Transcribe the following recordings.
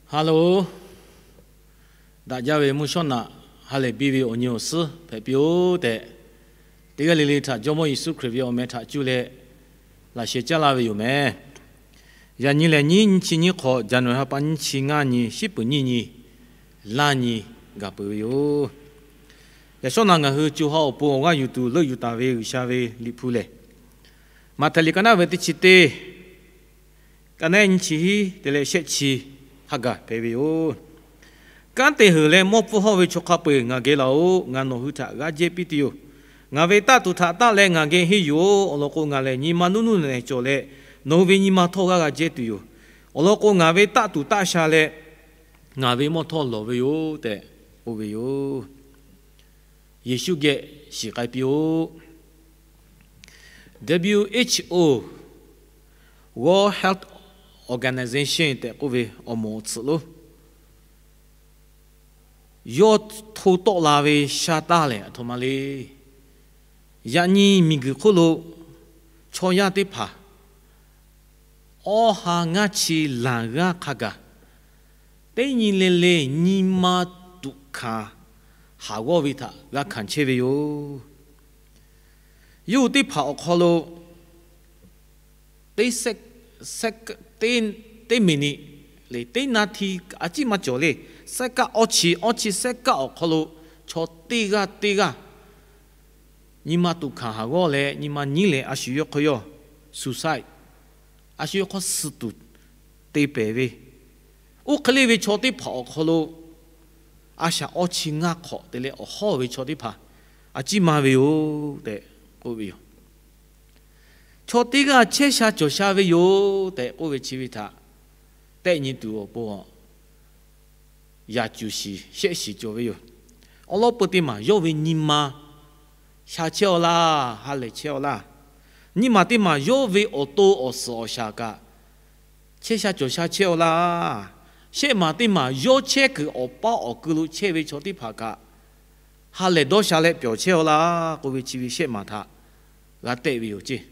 Haˍ loˍ. Daꞈ jaˇ ve mvuhˇ shawˉ naꞈ ha lehˬ biˇ ve awˬ nyi awˬ suhˉ hpehꞈ piˇ-oˆ tehꞈ, teˇ g'aˇ le le htaꞈ Jawˇmawˇ Yeˍsuˆ Hkriꞈ ve awˬ meh htaꞈ cuˇ leh laꞈ sheh caˉ laˇ ve yoˬ meh. Yaꞈ nyi lehˬ, nyiˇ nyiˇ chi nyiˇ hk'awꞈ, January ha pa nyiˇ chi ngaˇ nyi, shiˉ peuˍ nyiˇ nyi, laˇ nyi gaˬ peuˬ ve yoˬ. Yaꞈ shawˉ naꞈ ngaˬ hui co ha awˬ pon awˬ g'aˇ yuˬ tuˬ leuˆ yuˬ taˍ ve G'uiˬsha ve Liꞈ hpu lehˬ, Maꞈhtehˍ liꞈ ka naˉ ve teˇ chi teˇ, ka naˉ nyiˇ chi hiˉ te leh shehˆ chi ha gaˬ hpehꞈ ve yoˬ. Kanˉ te heuˬ leh mawˇ pfuhˇ hawˇ ve chaw hk'a peu-eˬ ngaˬ geh laˬ-oꞈ. Ngaˬ nawˬ hui htaꞈ g'aˇ jehˇ piˇ tuˬ yoˬ. Ngaˬ ve taˆ tuˬ htaꞈ taˆ leh ngaˬ geh henˇ yuˬ-oˬ. Awˬ lawn k'o, ngaˬ lehˬ nyi ma nuˇ nuˇ nehˬ cawˬ leh, nawˬ hui ve nyi ma htawˇ g'aˇ g'a jehˇ tuˬ yoˬ. Awˬ lawn k'o, ngaˬ ve taˆ tuˬ taˆ sha leh ngaˬ ve mawˇ htawˇ lawˬ ve yoˬ tehꞈ k'oˆ ve yoˬ. Yeˍsuˆ geh shiˍ k'ai piˇ-oˆ. W H O, World Health Organization tehꞈ k'oˆ ve awˬ moˍ awˬ tsuhꞈ lo yawˇ hto tawˆ la ve sha taˇ lehˬ, aˬ htoꞈ ma le. Yaꞈ nyi miˬguiˬ hk'oˆ lo chaw yaˇ teˇ hpaˍ awˇ ha ngaˇ chi lanˬ g'aˇ hk'a gaˬ, teˇ nyi le le nyi ma tuꞈ hkanˍ haˍ g'awˇ ve htaꞈ g'a hkanˍ chehˇ ve yoˬ. Yawˇ hui teˇ hpaˍ awˬ hk'aw lo teˇ, teˇ minute le teˇ naˍ tiˍ a ciˉ maˇ cawˬ le. Sehˉ kaˆ awˇ chi, awˇ chi sehˉ kaˆ awˬ hk'aw lo chaw teˇ g'aˇ teˇ g'aˇ nyi ma tuꞈ hkanˍ haˍ g'awˇ leh nyi ma nyiˉ leh a shu yawˇ hk'aw yawˇ suicide, a shu yawˇ hk'aw suh tuˬ te pehˍ ve, oˇ hk'e le ve chaw teˇ hpaˍ awˬ hk'aw lo a shaꞈ awˇ chi ngaˇ hk'awꞈ te leh awˬ hawˉ ve chaw teˇ hpaˍ a ciˉ maˇ ve yoˬ tehꞈ k'oˆ ve yoˬ. Chaw teˇ g'aˇ chehˇ sha cawˬ sha ve yoˬ tehꞈ k'oˆ ve chi ve htaꞈ tehˆ nyi tuˬ awˬ pon yaꞈ cuˬ shiˍ shehˆ shiˍ cawˬ ve yoˬ. Awˬ lawn peu teˇ maˬ yawˇ ve nyi ma sha chehˇ-aw laˇ, ha lehˬ chehˇ-aw laˇ. Nyiˇ maˬ teˇ maˬ yawˇ ve awˬ to awˬ suhˍ awˬ shaˍ kaꞈ chehˇ sha cawˬ sha chehˇ-aw laˇ. Shehˆ maˬ teˇ maˬ yawˇ chehˇ kuiˬ awˬ paˇ awˬ keu lo chehˇ ve chaw teˇ hpaˍ kaꞈ ha lehˬ dawˇ sha leh pyawˬ chehˇ-aw laˇ k'oˆ ve chi ve shehˆ maˬ htaꞈ g'a tehˆ ve yoˬ ceˇ.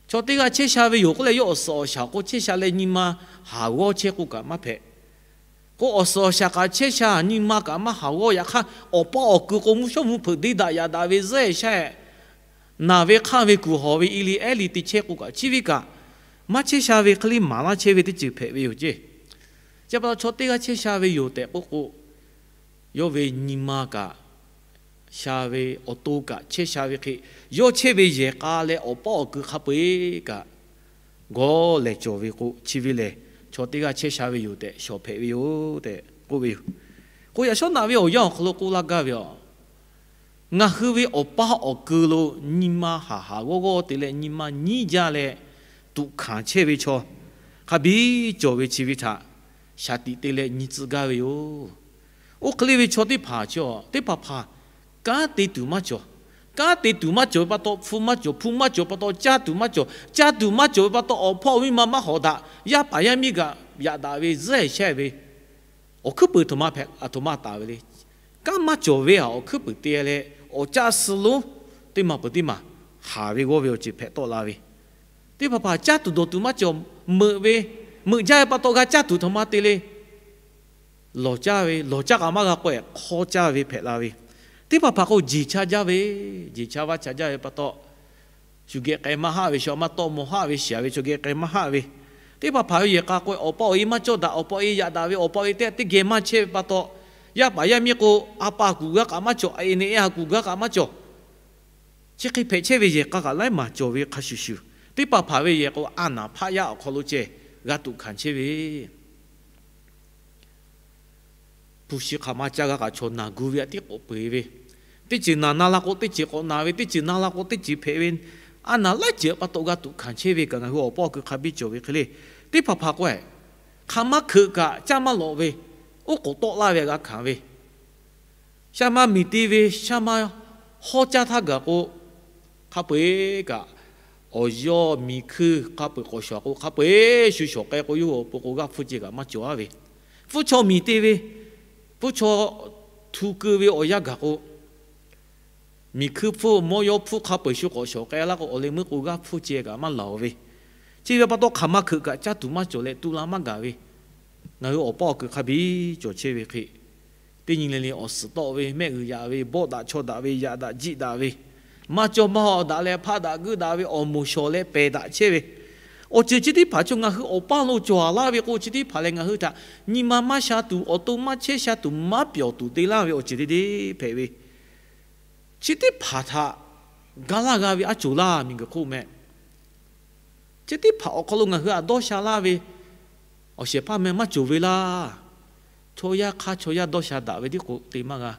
Chaw teˇ g'aˇ chehˇ sha ve yoˬ k'oˆ leh yawˇ awˬ suhˍ awˬ shaˍ k'o chehˇ sha leh nyi ma haˍ g'awˇ chehˇ k'oˆ kaꞈ maˇ hpehꞈ. K'o awˬ suhˍ awˬ shaˍ kaꞈ chehˇ sha nyi ma kaꞈ maˇ haˍ g'awˇ. Yaꞈ hk'aˇ awˬ paˇ awˬ keu k'o mvuhˇ shawˉ mvuhˇ hpeuꞈ deˇ daꞈ yaꞈ daꞈ ve zuhˇ e shaˆ e naˬ ve hk'anˇ ve kuˬ hawˬ ve i liˇ ehˉ liˇ te chehˇ k'oˆ kaꞈ chi ve kaꞈ maˇ chehˇ sha ve hk'e le maˍ laˇ chehˇ ve teˇ ceuˬ hpehꞈ ve yoˬ ceˇ. Chi pa taw chaw teˇ g'aˇ chehˇ sha ve yoˬ tehꞈ k'oˆ k'o, yawˇ ve nyi ma kaꞈ sha ve, awˬ to kaꞈ chehˇ sha ve hk'e, yawˇ chehˇ ve yehˬ k'a leh awˬ paˇ awˬ keu hk'a peu-eˬ kaꞈ gawˇ lehˬ cawˬ ve k'o, chi ve lehˬ chaw teˇ g'aˇ chehˇ sha ve yoˬ tehꞈ shawˍ hpehꞈ ve yoˬ tehꞈ k'oˆ ve yoˬ. K'o yaꞈ shawˉ naꞈ ve awˬ yanˇ awˬ hk'aw lo k'oˆ laˇ gaˇ ve aˬ, ngaˬ hui ve awˬ paˇ awˬ keu lo nyi ma haˍ haˍ g'awˇ g'awˇ te leh nyi ma nyiˉ jaˇ leh tuꞈ hkanˍ chehˇ ve chaw hk'a biˇ cawˬ ve chi ve htaꞈ shaˍ tiꞈ te leh nyi tcuh gaˇ ve yoˬ. Oˇ hk'e le ve chaw teˇ hpaˍ chi teˇ hpaˍ hpaˍ kanˉ te tuˬ maˇ cawˬ. Kanˉ te tuˬ maˇ cawˬ ve pa taw hpu maˇ cawˬ, hpu maˇ cawˬ pa taw caˇ tuˬ maˇ cawˬ, caˇ tuˬ maˇ cawˬ ve pa taw awˬ hpawˇ awˬ miˇ ma maˇ hawˍ daꞈ, yaˇ paˍ yaˇ miˇ kaꞈ yaꞈ daꞈ ve zuhˇ e shehˆ ve awˬ hkuiˉ puiˍ htoꞈ ma hpehꞈ, aˬ htoꞈ ma taˍ ve le. Kanˉ maˇ cawˬ ve htaꞈ awˬ hkuiˉ puiˍ te leh awˬ caˇ suh lonˉ teˇ maˬ peuˬ teˇ maˬ haˍ ve g'awˇ ve awˬ ceuˬ hpehꞈ tawˆ la ve, teˇ hpaˍ hpaˍ caˇ tuˬ dawˬ tuˬ maˇ cawˬ, meuꞈ ve, meuꞈ jaˇ ve pa taw g'a caˇ tuˬ htoꞈ ma te le. Lawˬ caˇ ve, lawˬ caˇ kaꞈ maˇ g'a k'oˆ e hk'awˇ caˇ ve hpehꞈ la ve, teˇ hpaˍ hpaˍ k'o jeˬ cha jaˇ ve, jeˬ cha vaˇ cha jaˇ ve pa taw shu geh k'ai maˇ haˆ ve, shu a maˇ tawˆ maw haˆ ve, shiˍ ve chaw geh k'ai maˇ haˆ ve, teˇ hpaˍ hpaˍ ve yehˬ k'a k'o awˬ paˇ awˬ e maˇ cawˇ daꞈ, awˬ paˇ awˬ e yaꞈ daꞈ ve, awˬ paˇ awˬ e teˇ teˇ geh maˇ chehˇ ve pa taw, yaˇ paˍ yaˇ miˇ k'o a pa kuˬ gaˇ kaꞈ maˇ cawˬ, a e ne a kuˬ gaˇ kaꞈ maˇ cawˬ. Chi hk'e hpehꞈ chehˇ ve yehˬ k'a kaꞈ laiˉ maˬ cawˬ ve hk'a shuˍ shuˍ, teˇ hpaˍ hpaˍ ve yehˬ k'o a naˍ hpaˆ yaˇ awˬ hk'aw lo ceh g'a tuꞈ hkanˍ chehˇ ve hpu shi hk'aˬ ma caˇ g'a kaꞈ chaw naˬ gu ve a tiˉ k'awꞈ peu-eˬ ve, teˇ ceuˬ naˬ na la k'o teˇ ceuˬ k'awꞈ naˬ ve, teˇ ceuˬ na la k'o teˇ ceuˬ hpehꞈ ve, a naˍ laiˉ ceuˬ pa taw g'a tuꞈ hkanˍ chehˇ ve kaꞈ ngaˬ hui awˬ paˇ awˬ keu hk'a biˇ cawˬ ve hk'e le. Teˇ hpaˍ hpaˍ k'o, hk'aˬ ma hkeuꞈ kaꞈ caˇ maˇ lawꞈ ve, oˉ k'oˍ tawˆ laˇ ve g'a hkanˍ ve, sha ma miˬ te ve, sha ma hawˉ caˇ htaˇ gaˬ k'o, hk'a peu-eˬ kaꞈ awˬ yawˇ miˬ hkuiˇ hk'a peu-eˬ k'awꞈ shawˍ k'o, hk'a peu-eˬ shu shawˍ k'ai k'o, yawˇ hui awˬ pon k'o g'aˇ hpfuhˇ ceh kaꞈ maˇ cawˬ-a ve, hpfuhˇ chaw miˬ te ve, hpfuhˇ chaw htu keu ve awˬ yanˇ gaˬ k'o, miˬ hkuiˇ hpfuhˇ mawˇ yawˇ hpfuhˇ hk'a peu-eˬ shu k'awꞈ shawˍ k'ai laˇ k'o, awˬ leh meuˇ k'o g'aˇ hpfuhˇ ceh kaꞈ maˇ laˬ-oˬ ve, chi ve pa taw hk'aˬ ma hkeuꞈ kaꞈ caˇ tuˬ maˇ cawˬ leh tu la maˇ gaˬ ve, Ngaˬ hui awˬ paˇ awˬ kuiˬ hk'a biˇ cawˬ chehˇ ve hk'e, teˇ nyi le le awˬ suhˍ tawˆ ve, mehˆ g'uiˬ yaꞈ ve, bawˆ daꞈ chaw daꞈ ve, yaꞈ daꞈ jiˆ daꞈ ve, maˇ cawˇ maˇ hawˆ daꞈ leh hpaˆ daꞈ guiˇ daꞈ ve, awˬ moˍ shawˍ leh pehˬ daꞈ chehˇ ve, awˬ ceuˬ chi teˇ hpaˍ chaw ngaˬ hui awˬ paˇ lo cawˬ laˇ ve k'o, chi teˇ hpaˍ lehˬ ngaˬ hui htaꞈ nyi ma maˇ sha tuˬ, awˬ to maˇ chehˇ sha tuˬ, maˇ pyawˬ tuˬ te laˇ ve awˬ ceuˬ te te hpehꞈ ve, chi teˇ hpaˍ htaꞈ ga laˇ g'a ve aˉ cawˬ laˇ miˬguiˬ hk'oˆ meh. Chi teˇ hpaˍ awˬ hk'aw lo ngaˬ hui htaꞈ dawˇ sha laˇ ve awˬ shehˍ hpaˇ meh maˇ cawˬ ve laˇ. Chaw yaˇ hk'aˇ chaw yaˇ dawˇ sha daꞈ ve tiˉ k'o te maˇ g'a.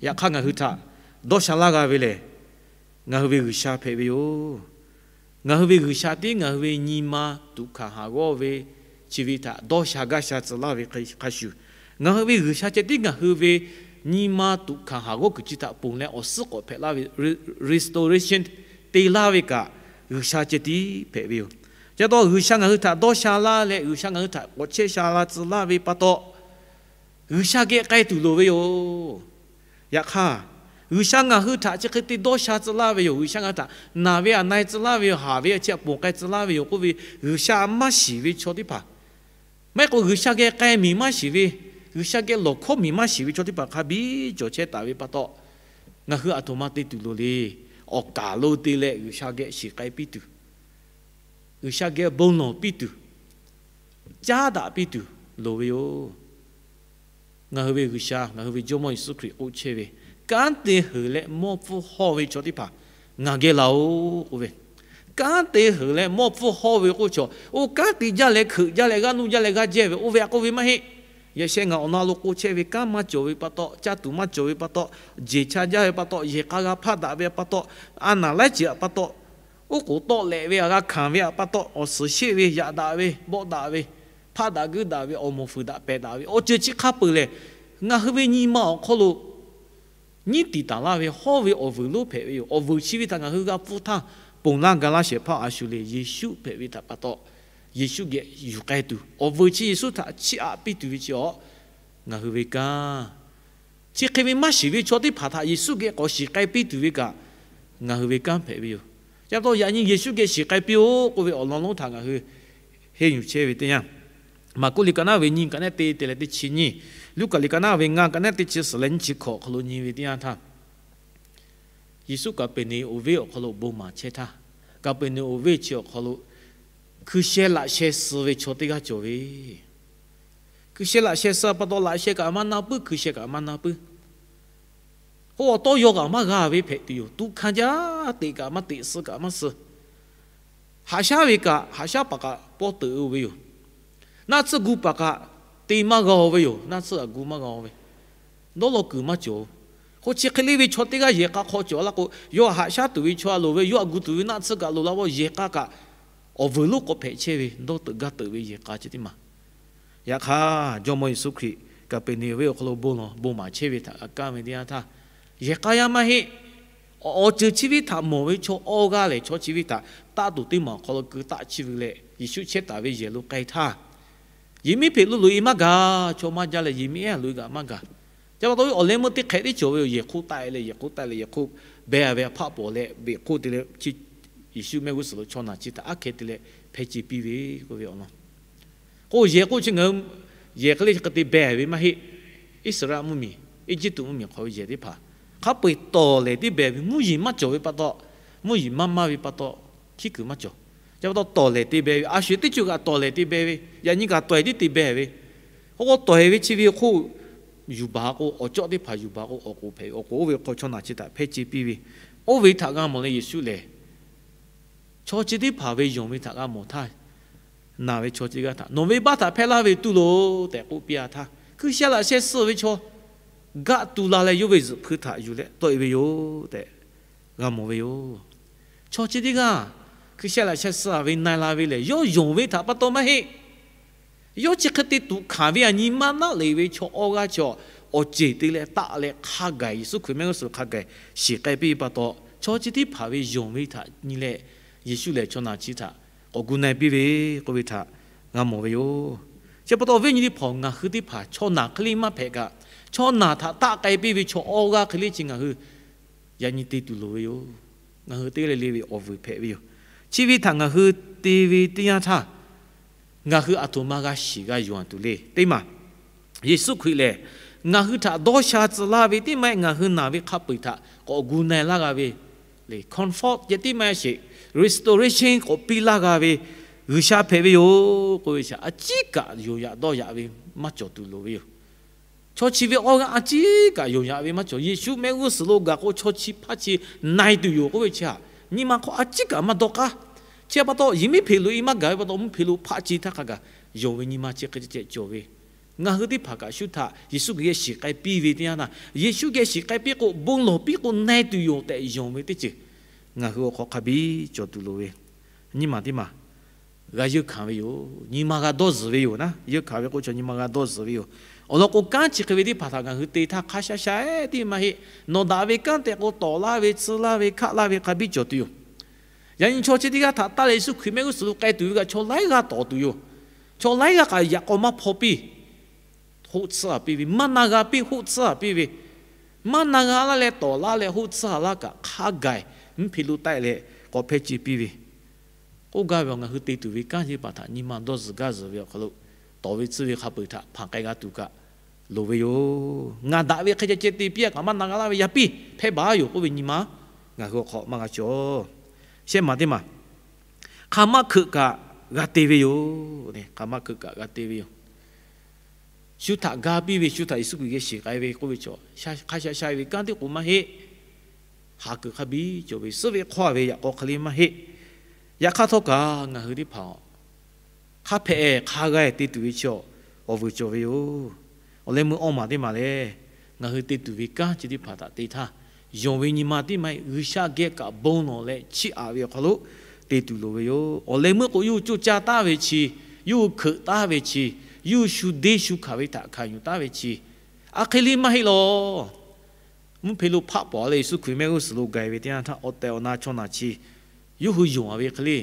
Yaꞈ hk'aˇ ngaˬ hui htaꞈ dawˇ sha laˇ g'a ve lehˬ, ngaˬ hui ve G'uiˬsha hpehꞈ ve yoˬ. Ngaˬ hui ve G'uiˬsha tiˉ ngaˬ hui ve nyi ma tuꞈ hkanˍ haˍ g'awˇ ve chi ve htaꞈ dawˇ sha gaˇ sha tcuh laˇ ve hk'a shuˍ, ngaˬ hui ve G'uiˬsha ceh tiˉ ngaˬ hui ve nyi ma tuꞈ hkanˍ haˍ g'awˇ kuiˬ chi htaꞈ ponˬ leh awˬ suhˉ k'awꞈ hpehꞈ laˇ ve, restoration te laˇ ve kaꞈ, G'uiˬsha ceh tiˉ hpehꞈ ve yoˬ. Chi pa taw G'uiˬsha ngaˬ hui htaꞈ dawˇ sha laˇ leh G'uiˬsha ngaˬ hui htaꞈ k'awꞈ chehˇ sha la tcuh laˇ ve pa taw, G'uiˬsha geh k'ai tuˬ loˍ ve yoˬ. Yaꞈ hk'aˇ, G'uiˬsha ngaˬ hui htaꞈ chi hk'e te dawˇ sha tcuh laˇ ve yoˬ. G'uiˬsha ngaˬ hui htaꞈ naˬ ve aˬ na e tcuh laˇ ve yoˬ, haˍ ve chi htaꞈ ponˬ k'ai tcuh laˇ ve yoˬ k'oˆ ve, G'uiˬsha maˇ shiˍ ve chaw teˇ hpaˍ, maˇ heˆ k'o G'uiˬsha geh k'ai miˬ maˇ shiˍ ve, G'uiˬsha geh lawˬ hkawˉ miˬ maˇ shiˍ ve chaw teˇ hpaˍ hk'a biˇ cawˬ chehˇ taˍ ve pa taw, ngaˬ hui aˬ htoꞈ ma te tuˬ loˍ le. Awˬ kaˍ lo te leh G'uiˬsha geh shiˍ k'ai piˇ tuˬ, G'uiˬsha geh bon lawˬ piˇ tuˬ, caˉ daꞈ piˇ tuˬ loˍ ve yoˬ. Ngaˬ hui ve G'uiˬsha, ngaˬ hui ve Jawˇmawˇ Yeˍsuˆ Hkriꞈ k'oˆ chehˇ ve, Kanˉ te heuˬ leh mawˇ pfuhˇ hawˇ ve chaw teˇ hpaˍ ngaˬ geh laˬ-oꞈ k'oˆ ve, kanˉ te heuˬ leh mawˇ pfuhˇ hawˇ ve k'oˆ chaw, oˇ kanˉ te jaˇ leh hkeuꞈ jaˇ leh g'aˇ nuˇ jaˇ leh g'aˇ jehˇ ve oˇ ve a k'oˆ ve maˇ heˆ. Yaꞈ sheh ngaˬ awˬ na lo k'oˆ chehˇ ve kanˉ maˇ cawˬ ve pa taw, caˇ tuˬ maˇ cawˬ ve pa taw, jeˬ cha jaˇ ve pa taw, yehˬ k'a g'a hpaˆ daꞈ ve pa taw, a naˍ laiˉ ceuˬ pa taw, oˉ k'oˍ tawˆ lehꞈ ve a g'a hkanˍ ve pa taw, awˬ suhˍ sheˆ ve, yaꞈ daꞈ ve, bawˆ daꞈ ve, hpaˆ daꞈ guiˇ daꞈ ve, awˬ moˍ fuiˍ daꞈ pehˬ daꞈ ve awˬ ceuˬ chi hk'a peuˬ lehˬ, ngaˬ hui ve nyi ma awˬ hk'aw lo nyiˉ tiˍ taˍ laˇ ve hawˇ ve awˬ vuiˬ lonˉ hpehꞈ ve yoˬ. Awˬ vuiˬ chi ve htaꞈ ngaˬ hui g'a pfuhˇ htaˇ, ponˬ laˇ ga laˇ shehˍ hpaˇ a shu le, Yeˍsuˆ hpehꞈ ve htaꞈ pa taw, Yeˍsuˆ geh yuˬ k'ai tuˬ, awˬ vuiˬ chi Yeˍsuˆ htaꞈ chiˇ aꞈ piˇ tuˬ ve chi awˬ, ngaˬ hui ve kanˉ, chi hk'e ve maˇ shiˍ ve chaw teˇ hpaˍ htaꞈ Yeˍsuˆ geh k'awꞈ shiˍ k'ai piˇ tuˬ ve kaꞈ, ngaˬ hui ve kanˉ hpehꞈ ve yoˬ. Chi pa taw yaꞈ nyi Yeˍsuˆ geh shiˍ k'ai piˇ-oˆ k'oˆ ve awˬ lawn lonˉ htaꞈ ngaˬ hui henˇ yuˬ chehˇ ve teˇ yanˇ, Maˍkuˆ liꞈ ka naˉ ve nyiˇ ka naˉ te te leh teˇ chi nyiˇ, Luˉkaꞈ liꞈ ka naˉ ve ngaˇ ka naˉ teˇ chi suhˍ leh nyiˇ chi hkawꞈ awˬ hk'aw lo nyi ve teˇ yanˇ htaˇ, Yeˍsuˆ Kaˍpeˍneˍonˍ venˇ awˬ hk'aw lo bon maˍ chehˇ htaˇ, Kaˍpeˍneˍonˍ venˇ chi awˬ hk'aw lo hkui sheh laꞈ sheh suh ve chaw teˇ g'aˇ cawˬ ve. Hkui sheh laꞈ sheh suh pa taw, laꞈ sheh kaꞈ maˇ na puiˉ, hkui sheh kaꞈ maˇ na puiˉ. K'o, awˬ tawˇ yaw kaꞈ maˇ g'a ve hpehꞈ tuˬ yoˬ. Tuꞈ hkanˇ jaˇ, teꞈ kaꞈ maˇ teꞈ, suh kaꞈ maˇ suh. Haꞈ shaˉ ve kaꞈ, haꞈ shaˉ paˍ kaꞈ pawˇ teuꞈ-o ve yoˬ. Naˆ tsuhˇ gu paˍ kaꞈ te maˇ g'a-o ve yoˬ. Naˆ tsuhˇ kaꞈ gu maˇ g'a-o ve, dawˇ law kuiˬ maˇ cawˬ-o. K'o, chi hk'e le ve chaw teˇ g'aˇ yehˬ k'a hk'aw cawˬ laˇ k'o, yawˇ haꞈ shaˉ tuˬ ve chaw a loˍ ve, yawˇ htaꞈ gu tuˬ ve naˆ tsuhˇ kaꞈ loˍ la ve, yehˬ k'a kaꞈ awˬ vuiˬ lonˉ k'awꞈ hpehꞈ chehˇ ve, dawˇ teuꞈ gaˇ teuꞈ ve yehˬ k'a chi teˇ maˬ. Yaꞈ hk'aˇ, Jawˇmawˇ Yeˍsuˆ Hkriꞈ Kaˍpeˍneˍonˍ venˇ awˬ hk'aw lo bon lawˬ bon maˍ chehˇ ve htaꞈ g'a kaˇ ve teˇ yanˇ htaˇ, yehˬ k'a yaˇ maˇ heˆ. Awˬ ceuˬ chi ve htaꞈ mawˬ ve chaw awˇ g'aˇ lehˬ, chaw chi ve htaꞈ taˆ tuˬ teˇ maˬ awˬ hk'aw lo keu taˆ chiˇ ve leh, Yeˍsuˆ chehˇ taˍ ve yehˬ lo k'ai htaˇ, yehˬ miˉ hpeꞈ lo loꞈ-e maˇ gaˬ. Chaw maˇ jaˇ leh yehˬ miˉ ehˉ loꞈ-e kaꞈ maˇ gaˬ. Chi pa taw ve awˬ leh meuˇ teˇ hk'ehꞈ tiˉ cawˬ ve yoˬ. Yehˬ hk'oˆ taˆ-e leh, yehˬ hk'oˆ taˆ-e leh, yehˬ hk'oˆ beh ve hpaˆ pawˍ leh beꞈ hk'oˆ te leh, Yeˍsuˆ mehˆ g'uˇ suhˍ lo chaw naˬ chi htaꞈ aˉ hkeh te leh hpeh ce piˇ ve k'oˆ ve awˬ lawn. K'o, yehˬ k'oˆ chi ngaˬ hui yehˬ hk'e le chi hk'e te beh ve maˇ heˆ. Iˉsaˍreˍlaˆ mvuhˇmiˬ, Eˇjiˇtuꞈ mvuhˇmiˬ hk'aw ve yehˬ teˇ hpaˍ hk'a peu-eˬ tawˍ lehˍ tiˉ beh ve, mvuhˇ yeˬ maˇ cawˬ ve pa taw, mvuhˇ yeˬ maˇ maˇ ve pa taw, hkiˉ kuiˬ maˇ cawˬ. Chi pa taw tawˍ lehˍ te beh ve, a sho-eˬ teˇ ceuˬ kaꞈ tawˍ lehˍ te beh ve, yaꞈ nyi kaꞈ tawˍ-e tiˉ te beh ve. K'o, tawˍ-e ve chi ve hk'oˆ yuˬ baˬ k'o, awˬ cawˆ teˇ hpaˍ yuˬ baˬ k'o, awˬ k'oˍ hpehꞈ ve, awˬ k'oˍ oˇ ve hk'aw chaw naˬ chi htaꞈ hpeh ce piˇ ve. Oˇ ve htaꞈ g'a mawˬ leh Yeˍsuˆ lehˬ, chaw chi teˇ hpaˍ ve yonˍ ve htaꞈ g'a mawˬ htaˇ, naˬ ve chaw chi g'aˇ htaꞈ nawˬ ve baˆ htaꞈ hpehˇ laˇ ve tuˬ loˬ tehꞈ k'oˆ piˇ-a htaˇ, hkui sheh laꞈ sheh suh ve chaw gaˆ tu la leh yawˇ ve zuhꞈ hpui htaꞈ yuˬ leh tawˆ-e ve yoˬ tehꞈ g'a mawˬ ve yoˬ. Chaw chi teˇ g'aˇ hkui sheh laꞈ sheh suh-a ve na-e la ve lehˬ, yawˇ yonˍ ve htaꞈ pa taw maˇ heˆ. Yawˇ chi hk'e te tuꞈ hkanˍ ve aꞈ nyi maˇ naˆ le ve chaw awˇ g'aˇ chaw, awˬ ceˬ te leh taˆ leh hk'a gaˬ, Yeˍsuˆ Hkriꞈ mehˆ g'uˇ suhˍ hk'a gaˬ shiˍ k'ai piˇ ve pa taw, chaw chi teˇ hpaˍ ve yonˍ ve htaꞈ nyi leh, Yeˍsuˆ lehˬ chaw naˬ chi htaꞈ k'awꞈ gu na-e piˇ ve k'oˆ ve htaꞈ g'a mawˬ ve yoˬ. Chi pa taw, awˬ viˉ nyi teˇ hpaˍ-oˬ, ngaˬ hui teˇ hpaˍ chaw naˬ hk'e le maˇ hpehꞈ kaꞈ, chaw naˬ htaꞈ taˆ k'ai piˇ ve chaw awˇ g'aˇ hk'e le chi ngaˬ hui yaꞈ nyi te tuˬ loˍ ve yoˬ. Ngaˬ hui teˇ g'aˇ le le ve awˬ vuiˬ hpehꞈ ve yoˬ. Chi ve htaꞈ ngaˬ hui te ve teˇ yanˇ htaˇ, ngaˬ hui aˬ htoꞈ ma g'a shiˍ g'a yonˍ tuˬ le. Teˇ maˬ, Yeˍsuˆ Hkriꞈ lehˬ ngaˬ hui htaꞈ dawˇ sha tcuh laˇ ve teˇ maˇ heˆ, ngaˬ hui naˬ ve hk'a peu-eˬ htaꞈ k'awꞈ gu na-e laˇ g'a ve le, comfort ceh tiˉ maˇ heˆ sheˍ, restoration k'awꞈ piˇ laˇ g'a ve G'uiˬsha hpehꞈ ve yoˬ k'oˆ ve chi a ciˉ kaꞈ yonˍ yaꞈ dawˇ yaꞈ ve maˇ cawˬ tuˬ loˍ ve yoˬ. Chaw chi ve awˇ g'aˇ a ciˉ kaꞈ yonˍ yaꞈ ve maˇ cawˬ. Yeˍsuˆ mehˆ g'uˇ suhˍ lo gaˬ k'o chaw chi hpaˇ chi na-e tuˬ yoˬ k'oˆ ve chi htaꞈ nyi ma hk'aw a ciˉ kaꞈ maˇ dawˇ k'aˉ. Chi pa taw, yehˬ miˉ hpeꞈ loꞈ-e maˇ gaˬ ve pa taw, mvuhˇ hpeꞈ lo hpaˆ chi htaˇ hk'a gaˬ yonˍ ve nyi ma chi hk'e ceh ceh cawˬ ve, ngaˬ hui teˇ hpaˍ kaꞈ shu htaꞈ Yeˍsuˆ Hkriꞈ geh shiˍ k'ai piˇ ve teˇ yanˇ htaˇ, Yeˍsuˆ geh shiˍ k'ai piˇ k'o, bon lawˬ piˇ k'o na-e tuˬ yoˬ tehꞈ yonˍ ve teˇ ceuˬ ngaˬ hui awˬ hk'aw hk'a biˇ cawˬ tuˬ loˍ ve, nyi ma teˇ maˬ g'a yeunˇ hkanˍ ve yoˬ. Nyi ma g'a dawˇ zuhˬ ve yoˬ naˉ. Yeunˇ hkanˍ ve k'o, chaw nyi ma g'a dawˇ zuhˬ ve yoˬ. Awˬ lawn k'o, kanˉ chi hk'e ve teˇ hpaˍ htaꞈ ngaˬ hui te htaˇ hk'a sha sha-e tiˉ maˇ heˆ. Nawˬ daꞈ ve kanˉ tehꞈ k'o, tawˍ laˇ ve, tsuh laˇ ve, hkaˆ laˇ ve hk'a biˇ cawˬ tuˬ yoˬ. Yaꞈ nyi chaw chi teˇ g'aˇ htaꞈ taˇ leh Yeˍsuˆ Hkriꞈ mehˆ g'uˇ suhˍ lo k'ai tuˬ ve kaꞈ chaw laiˉ g'aˇ tawˍ tuˬ yoˬ. Chaw laiˉ g'aˇ kaꞈ yaꞈ k'aw maˇ hpaw piˇ, hoˆ tsuhˇ-a piˇ ve, maˇ na g'a piˇ hoˆ tsuhˇ-a piˇ ve, maˇ na g'a laˇ leh tawˍ laˇ leh hoˆ tsuhˇ-a laˇ kaꞈ hk'a gaˬ-e mvuhˇ hpeꞈ lo taˆ-e leh k'awꞈ hpehˇ ce piˇ ve, k'oˆ gaˇ ve awˬ, ngaˬ hui te tuˬ ve kanˉ chi teˇ hpaˍ htaꞈ nyi ma dawˇ zuhˬ gaˇ zuhˬ ve awˬ hk'aw lo, tawˍ ve tcuhˇ ve hk'a peu-eˬ htaꞈ hpanˍ k'ai g'a tuˬ kaꞈ loˍ ve yoˬ. Ngaˬ daꞈ ve hk'e ceh ceh te piˇ-a kaꞈ maˇ na g'a laˇ ve yaˇ piˇ hpehˇ baˬ yoˬ k'oˆ ve nyi ma ngaˬ hui awˬ hk'aw maˇ g'a cawˬ. Shehˆ maˬ teˇ maˬ, hk'a maˇ hkeuꞈ kaꞈ g'a te ve yoˬ. Hk'a maˇ hkeuꞈ kaꞈ g'a te ve yoˬ. Shu htaꞈ ga piˇ ve, shu htaꞈ Yeˍsuˆ Hkriꞈ geh shiˍ k'ai ve k'oˆ ve chaw, hk'a sha sha ve kanˉ teˇ k'oˍ maˇ heˆ. Haˍ kuiˬ hk'a biˇ cawˬ ve, suhˉ ve hk'awˇ ve yaꞈ k'aw hk'e le maˇ heˆ. Yaꞈ hk'aˇ htawˇ kaꞈ ngaˬ hui teˇ hpaˍ hk'a hpehꞈ hk'a g'a-e te tuˬ ve chi awˬ vuiˬ cawˬ ve yoˬ. Awˬ leh meuˇ awˇ maˬ teˇ maˬ lehˬ, ngaˬ hui te tuˬ ve kanˉ chi teˇ hpaˍ htaꞈ te htaˇ, yonˍ ve nyi ma teˇ maˇ heˆ, G'uiˬsha geh kaꞈ bon lawˬ leh chiˇ aꞈ ve awˬ hk'aw lo te tuˬ loˍ ve yoˬ. Awˬ leh meuˇ k'o, yawˇ hui coˇ caˇ taˉ ve chi, yawˇ hui hkeuꞈ taˉ ve chi, yawˇ hui shu deˇ shu hkanˍ ve htaꞈ hkanˍ yuˬ taˉ ve chi, a hk'e le maˇ heˆ lawˬ. Mvuhˇ hpeꞈ lo hpaˆ pawˍ leh Yeˍsuˆ Hkriꞈ mehˆ g'uˇ suhˍ lo gaˬ ve teˇ yanˇ htaˇ, awˬ tehˬ awˬ na chaw naˬ chi yawˇ hui yonˍ-a ve hk'e le,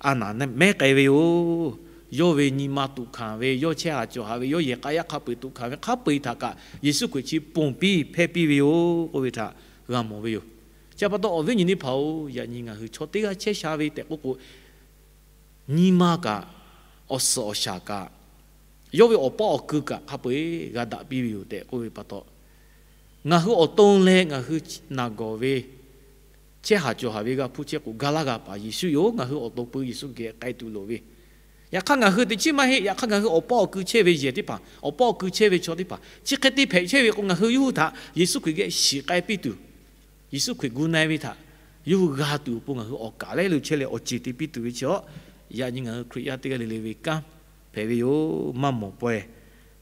a naˍ mehˉ k'ai ve yoˬ. Yawˇ ve nyi ma tuꞈ hkanˍ ve, yawˇ chehˇ haˍ cawˬ haˍ ve, yawˇ yehˬ k'a yaˇ hk'a peu-eˬ tuꞈ hkanˍ ve, hk'a peu-eˬ htaꞈ kaꞈ Yeˍsuˆ Hkriꞈ chi ponˬ piˇ hpehˇ piˇ ve yoˬ k'oˆ ve htaꞈ g'a mawˬ ve yoˬ. Chi pa taw, awˬ viˉ nyi teˇ hpaˍ-oˬ, yaꞈ nyi ngaˬ hui chaw teˇ g'aˇ chehˇ sha ve tehꞈ k'oˆ k'o, nyi ma kaꞈ, awˬ suhˍ awˬ shaˍ kaꞈ, yawˇ ve awˬ paˇ awˬ kui kaꞈ hk'a peu-eˬ g'a daꞈ piˇ ve yoˬ tehꞈ k'oˆ ve pa taw, ngaˬ hui awˬ to leh ngaˬ hui naˬ gawˬ ve, chehˇ haˍ cawˬ haˍ ve g'a hpuˇ chehˇ k'o, ga laˇ g'a paˍ Yeˍsuˆ yoˬ. Ngaˬ hui awˬ to pui Yeˍsuˆ geh k'ai tuˬ loˍ ve, yaꞈ hk'aˇ ngaˬ hui teꞈ chiˉ maˇ heˆ. Yaꞈ hk'aˇ ngaˬ hui awˬ paˇ awˬ kui chehˇ ve yehˬ teˇ hpaˍ, awˬ paˇ awˬ kui chehˇ ve chaw teˇ hpaˍ chi hk'e te hpehꞈ chehˇ ve k'o, ngaˬ hui yawˇ hui htaꞈ Yeˍsuˆ Hkriꞈ geh shiˍ k'ai piˇ tuˬ, Yeˍsuˆ Hkriꞈ gu na-e ve htaꞈ yawˇ hui g'a tuˬ awˬ pon ngaˬ hui awˬ kaˍ lehˉ lo chehˇ leh awˬ ceˬ te piˇ tuˬ ve chi-a, yaꞈ nyi ngaˬ hui Hkriꞈ yaˇ teˇ g'aˇ le le ve kanˉ hpehꞈ ve yoˬ. Maˇ mawˬ pawehˇ,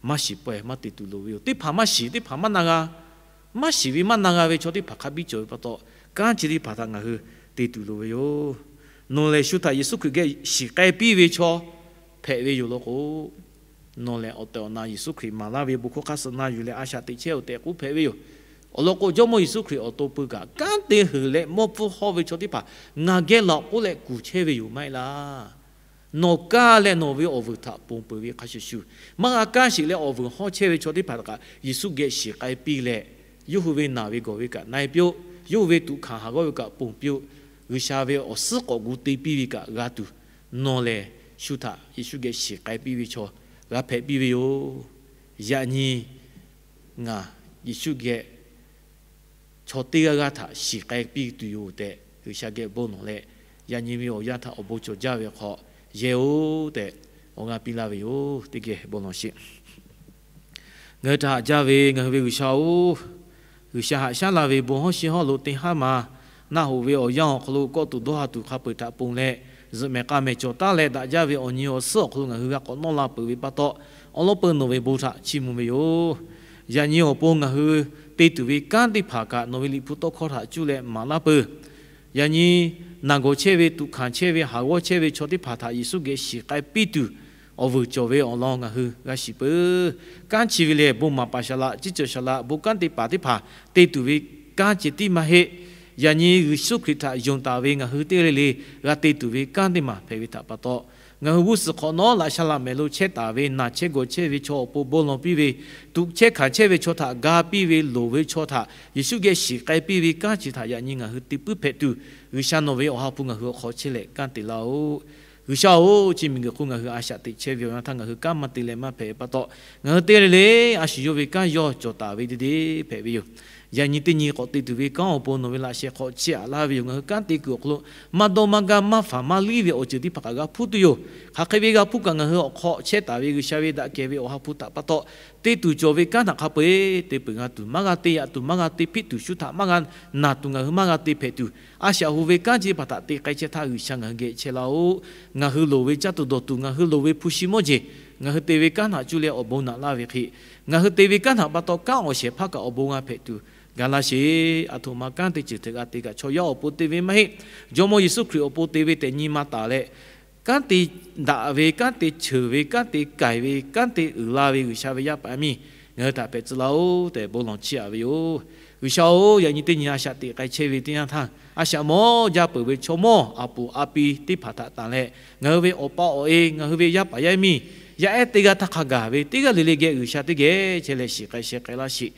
maˇ shiˍ pawehˇ maˇ te tuˬ loˍ ve yoˬ. Teˇ hpaˍ maˇ shiˍ, teˇ hpaˍ maˇ na g'a, maˇ shiˍ ve maˇ na g'a ve chaw teˇ hpaˍ hk'a biˇ cawˬ ve pa taw, kanˉ chi teˇ hpaˍ htaꞈ ngaˬ hui te tuˬ loˍ ve yoˬ. Nawˬ lehˬ shu htaꞈ Yeˍsuˆ Hkriꞈ geh shiˍ k'ai piˇ ve chaw hpehꞈ ve yoˬ law k'o, nawˬ lehˬ awˬ tehˬ awˬ na Yeˍsuˆ Hkriꞈ maˍ laˇ ve bon hkawˇ hk'aˇ suh na yuˬ leh a shaꞈ teꞈ chehˇ-oˬ tehꞈ k'oˆ hpehꞈ ve yoˬ. Awˬ lawn k'o, Jawˇmawˇ Yeˍsuˆ Hkriꞈ awˬ to pui kaꞈ, kanˉ te heuˬ leh mawˇ pfuhˇ hawˇ ve chaw teˇ hpaˍ ngaˬ geh laꞈ k'oˆ leh kuˬ chehˇ ve yoˬ maˇ heˆ laˇ. Nawˬ kaˇ leh nawˬ ve awˬ vuiˬ htaꞈ ponˬ peuˬ ve hk'a shuˍ shuˍ, maˇ g'a kaˇ sheˍ leh awˬ vuiˬ hawˇ chehˇ ve chaw teˇ hpaˍ htaꞈ kaꞈ Yeˍsuˆ geh shiˍ k'ai piˇ leh, yawˇ hui ve naˬ ve gawˬ ve kaꞈ na-e piˇ-oˆ. Yawˇ hui ve tuꞈ hkanˍ haˍ g'awˇ ve kaꞈ ponˬ piˇ-oˆ. G'uiˬsha ve awˬ suhˉ k'awꞈ gu te piˇ ve kaꞈ g'a tuˬ, nawˬ lehˬ shu htaꞈ Yeˍsuˆ geh shiˍ k'ai piˇ ve chaw g'a hpehꞈ piˇ ve yoˬ. Yaꞈ nyi ngaˬ Yeˍsuˆ geh chaw teˇ g'aˇ g'aˇ htaꞈ shiˍ k'ai piˇ tuˬ yoˬ tehꞈ, G'uiˬsha geh bon lawˬ leh, yaꞈ nyi ve awˬ yanˇ htaꞈ awˬ bon cawˬ jaˇ ve hk'aw yehˬ-oˬ tehꞈ, awˬ g'aˇ piˇ laˇ ve yoˬ. Teˇ geh bon lawˬ sheˍ. Ngaˬ hui htaꞈ haꞈ jaˇ ve ngaˬ hui ve G'uiˬsha-oˬ, G'uiˬsha haꞈ shaˉ la ve bon hawˉ sheˉ hawˉ lo teˇ haˉ ma naˆ hoꞈ ve awˬ yanˇ awˬ hk'aw lo kawˆ tuˬ dawˇ ha tuˬ hk'a peu-eˬ htaꞈ ponˬ leh, zuhꞈ mehˍ k'a mehˍ cawˬ taˉ leh daꞈ jaˇ ve awˬ nyi awˬ suhˉ awˬ hk'aw lo ngaˬ hui g'a k'awꞈ nawˇ la peuˬ ve pa taw, awˬ lawn peuˬ nawˬ ve bon htaꞈ chiˇ mvuh ve yoˬ. Yaꞈ nyi awˬ pon ngaˬ hui te tuˬ ve kanˉ teˇ hpaˍ kaꞈ nawˬ ve Liꞈ hpu tawˇ hkawˇ htaꞈ cuˇ leh maˍ laˇ peuˬ. Yaꞈ nyi naˬ gawˬ chehˇ ve, tuꞈ hkanˍ chehˇ ve, haˍ g'awˇ chehˇ ve chaw teˇ hpaˍ htaꞈ Yeˍsuˆ geh shiˍ k'ai piˇ tuˬ awˬ vuiˬ cawˬ ve awˬ lawn ngaˬ hui g'a shiˍ peuˬ. Kanˉ chi ve lehˬ, bon maˍ paˍ shaˍ laꞈ, ciˉ ceuˬ shaˍ laꞈ, bon kanˉ te paˍ teˇ hpaˍ te tuˬ ve kanˉ ceh tiˉ maˇ heˆ. Yaꞈ nyi Yeˍsuˆ Hkriꞈ htaꞈ yonˍ taˍ ve ngaˬ hui teˇ g'aˇ le le g'a te tuˬ ve kanˉ teˇ maˬ hpehꞈ ve htaꞈ pa taw, ngaˬ hui g'uˇ suhˍ hk'awꞈ nawˉ laꞈ sha laꞈ mehˍ lo chehˇ taˍ ve naˬ chehˇ gawˬ chehˇ ve chaw awˬ pon bon lawˬ piˇ ve, tuꞈ chehˇ hkanˍ chehˇ ve chaw htaꞈ ga piˇ ve, loˍ ve chaw htaꞈ Yeˍsuˆ geh shiˍ k'ai piˇ ve kanˉ chi htaꞈ yaꞈ nyi ngaˬ hui te puiˉ hpehꞈ tuˬ, G'uiˬsha nawˬ ve awˬ ha hpu ngaˬ hui awˬ hk'aw chehˇ leh kanˉ te laˇ-oˆ. G'uiˬsha-oˬ, chi miˬguiˬ hk'oˆ ngaˬ hui a shaꞈ teꞈ chehˇ ve awˬ yanˇ htaˇ ngaˬ hui kanˉ maˇ te leh maˇ hpehꞈ ve pa taw, ngaˬ hui teˇ g'aˇ le le a shu yawˇ ve kanˉ yawˇ cawˬ taˍ ve teˇ deˇ hpehꞈ ve yoˬ. Yaꞈ nyi teˇ nyi k'awꞈ te tuˬ ve kanˉ awˬ pon nawˬ ve laꞈ sheh hk'aw chiˇ aꞈ laˇ ve yoˬ. Ngaˬ hui kanˉ te kuiˬ awˬ hk'aw lo maˇ dawˇ maˇ gaˇ maˇ faˍ maˇ liˇ ve awˬ ceuˬ teˇ hpaˍ kaꞈ g'a hpuˇ tuˬ yoˬ. Hk'aˬ hk'e ve g'a hpuˇ kaꞈ ngaˬ hui awˬ hk'aw chehˇ taˍ ve G'uiˬsha ve daꞈ kehˬ ve awˬ ha hpu htaꞈ pa taw, te tuˬ cawˬ ve kanˉ htaꞈ hk'a peu-eˬ te peuˬ g'a tuˬ, maˇ g'a te yaꞈ tuˬ, maˇ g'a te hpiˆ tuˬ, shu htaꞈ maˇ g'a naˬ tuˬ, ngaˬ hui maˇ g'a te hpehꞈ tuˬ, a shaꞈ hu ve kanˉ chi teˇ hpaˍ htaꞈ te k'ai chehˇ htaˇ G'uiˬsha ngaˬ hui geh chehˇ laˇ-oˆ. Ngaˬ hui loˍ ve caˇ tuˬ dawˬ tuˬ, ngaˬ hui loˍ ve hpu shi mawˇ jeˬ, ngaˬ hui te ve kanˉ htaꞈ cuˇ leh awˬ bon naꞈ laˇ ve hk'e, ngaˬ hui te ve kanˉ htaꞈ pa taw kanˉ awˬ shehˍ hpaˇ kaꞈ awˬ bon g'a hpehꞈ tuˬ gaˬ laˇ sheˍ. Aˬ htoꞈ ma kanˉ te ceuˬ hteꞈ g'a te kaꞈ chaw yaˇ awˬ pon te ve maˇ heˆ. Jawˇmawˇ Yeˍsuˆ Hkriꞈ awˬ pon te ve tehꞈ nyi ma taˍ leh, kanˉ te daꞈ ve, kanˉ te cheuˬ ve, kanˉ te k'ai ve, kanˉ te uiˍ la ve G'uiˬsha ve yaˇ paˍ yaˇ miˇ ngaˬ hui htaꞈ hpehꞈ tcuh laˇ-oˆ tehꞈ bon lawˬ chiˇ aꞈ ve yoˬ. G'uiˬsha-oˬ, yaꞈ nyi teˇ nyi a shaꞈ teꞈ k'ai chehˇ ve teˇ yanˇ htaˇ, a shaꞈ mawˇ jaˇ peuˬ ve chaw mawˇ aˬ puˍ a pi teˇ hpaˍ htaꞈ tanˬ leh, ngaˬ hui ve awˬ pa awˬ e, ngaˬ hui ve yaˇ paˍ yaˇ miˇ, yaˇ ehˉ teˇ g'aˇ htaˇ hk'a gaˬ ve teˇ g'aˇ le le geh G'uiˬsha teˇ geh chehˇ leh shiˍ k'ai sheh k'ai laˇ sheˍ.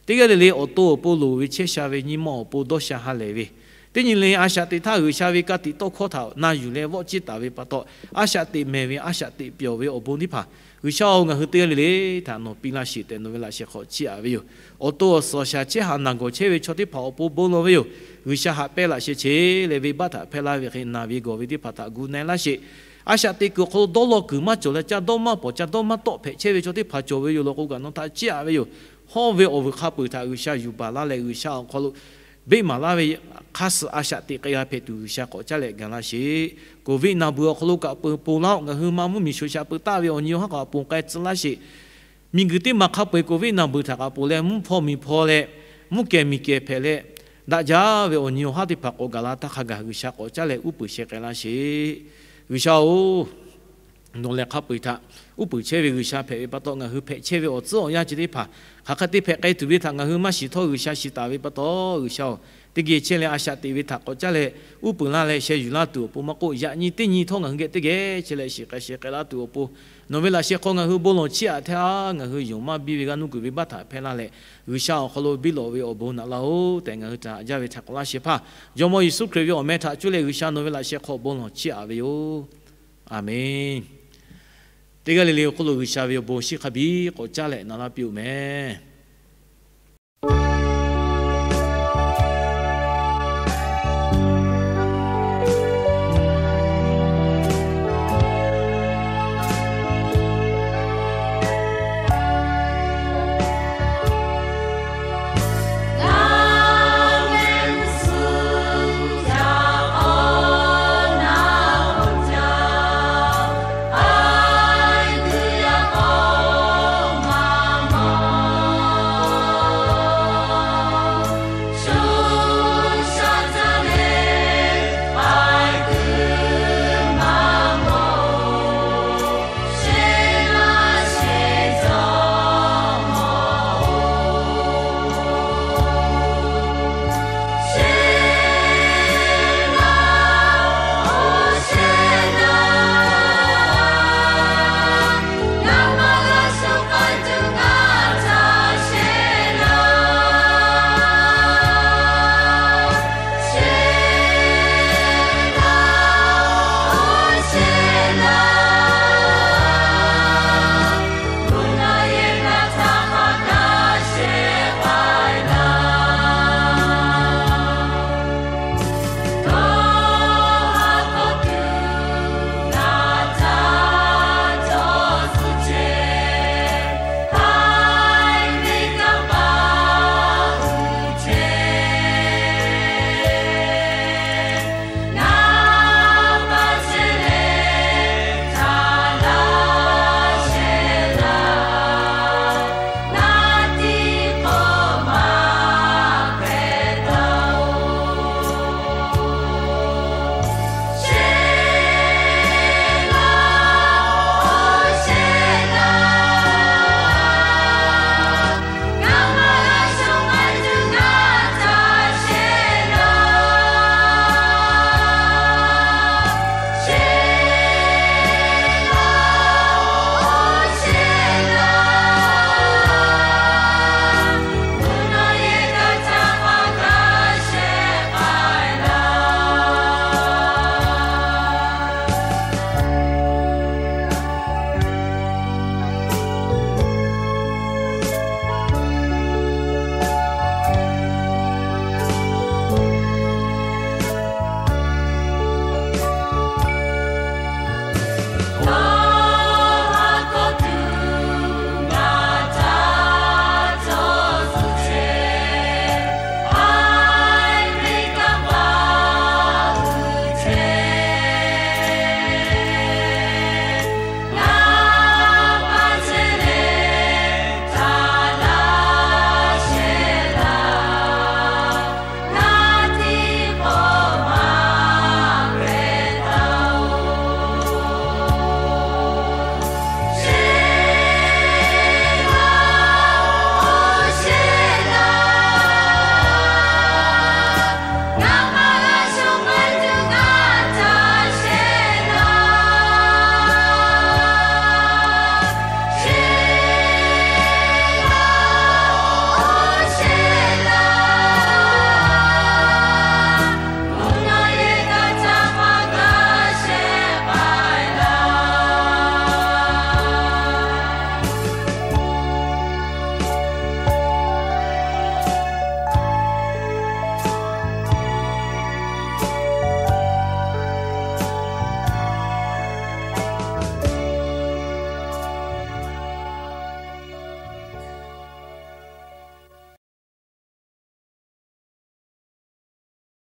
Teˇ g'aˇ le le awˬ to awˬ pon loˍ ve chehˇ sha ve nyi ma awˬ pon dawˇ sha ha lehˬ ve, teˇ nyi le a shaꞈ teꞈ htaˇ G'uiˬsha ve ka tiꞈ tawˇ hkawˇ htaꞈ na yuˬ leh vawˆ ciˇ taˍ ve pa taw, a shaꞈ teꞈ mehˍ ve a shaꞈ teꞈ pyawˬ ve awˬ bon teˇ hpaˍ, G'uiˬsha-oˬ, ngaˬ hui teˇ g'aˇ le le htaꞈ nawˬ piˇ laˇ sheˍ tehꞈ nawˬ ve laꞈ sheh hk'aw chiˇ aꞈ ve yoˬ. Awˬ to awˬ suhˍ awˬ shaˍ chehˇ haꞈ naˬ gawˬ chehˇ ve chaw teˇ hpaˍ awˬ pon bon lawˬ ve yoˬ. G'uiˬsha haꞈ pehnˇ laꞈ sheh che leh venˇbaˆ htaꞈ hpehˇ laˇ ve hk'e naˬ ve gawˬ ve teˇ hpaˍ htaꞈ gu na-e laˇ sheˍ. A shaꞈ teꞈ kuiˬ awˬ hk'aw lo dawˇ law kuiˬ maˇ cawˬ leh ca dawˇ maˇ pawˍ ca dawˇ maˇ tawˆ hpehꞈ chehˇ ve chaw teˇ hpaˍ cawˬ ve yoˬ law k'o kaꞈ nawˬ htaꞈ chiˇ aꞈ ve yoˬ. Hawˇ ve awˬ vuiˬ hk'a peu-eˬ htaꞈ G'uiˬsha yuˬ baˬ laˇ leh G'uiˬsha awˬ hk'aw lo beˆ maˍ laˇ ve hk'a suhˍ a shaꞈ teꞈ k'ai g'a hpehꞈ tuˬ G'uiˬsha k'awꞈ caˉ leh gaˬ laˇ sheˍ. Covid naˬ beuˬ awˬ hk'aw lo kaꞈ peu ponˬ laˇ-oˆ. Ngaˬ hui ma mvuhˇmiˬ sho sha peu taˆ ve awˬ nyi awˬ haˉ k'awꞈ ponˬ k'ai tcuh laˇ sheˍ. Miˬguiˬ teˇ maˬ hk'a peu-eˬ Covid naˬ beuˬ htaꞈ k'awꞈ ponˬ leh mvuhˇ hpawˇ miˬ hpawˇ leh mvuhˇ kehˬ miˬ kehˬ hpehꞈ leh daꞈ jaˇ ve awˬ nyi awˬ haˉ teˇ hpaˍ k'awꞈ gaˬ la htaˇ hk'a gaˬ G'uiˬsha k'awꞈ caˉ leh uˉ peunˍ sheh k'ai laˇ sheˍ. G'uiˬsha-oˬ, nawˬ lehˬ hk'a peu-eˬ htaꞈ uˉ peunˍ chehˇ ve G'uiˬsha hpehꞈ ve pa taw, ngaˬ hui hpehꞈ chehˇ ve awˬ tcuhˉ awˬ yanˇ chi teˇ hpaˍ hk'aˬ hk'e te hpehꞈ k'ai tuˬ ve htaꞈ ngaˬ hui maˇ shiˍ htawˇ G'uiˬsha shiˍ taˍ ve pa taw, G'uiˬsha-oˬ, teˇ geh chehˇ leh a shaꞈ teꞈ ve htaꞈ k'awꞈ caˉ leh uˉ peunˍ laˇ leh sheh yuˬ laˇ tuˬ awˬ pon maˇ k'oˆ, yaꞈ nyi teˇ nyi htawˇ ngaˬ hui geh teˇ geh chehˇ leh shiˍ k'ai sheh k'ai laˇ tuˬ awˬ pon nawˬ ve laꞈ sheh hk'aw ngaˬ hui bon lawˬ chiˇ aꞈ htaˇ, ngaˬ hui yonˍ maˇ biˇ ve g'aˇ nuˇ kuiˬ venˇbaˆ htaꞈ hpehˇ laˇ leh, G'uiˬsha awˬ hk'aw lo biˇ lawꞈ ve awˬ bon naꞈ laˇ-oˆ tehꞈ ngaˬ hui htaꞈ haꞈ jaˇ ve htaꞈ k'awꞈ laˇ shehˍ hpaˇ Jawˇmawˇ Yeˍsuˆ Hkriꞈ ve awˬ meh htaꞈ cuˇ leh G'uiˬsha nawˬ ve laꞈ sheh hk'aw bon lawˬ chiˇ aꞈ ve yoˬ. Aˬmenˍ. Teˇ g'aˇ le le awˬ hk'oˆ lo G'uiˬsha ve awˬ bon shiˍ hk'a biˇ k'awꞈ caˉ leh na laˇ piˇ-oˆ mehˍ.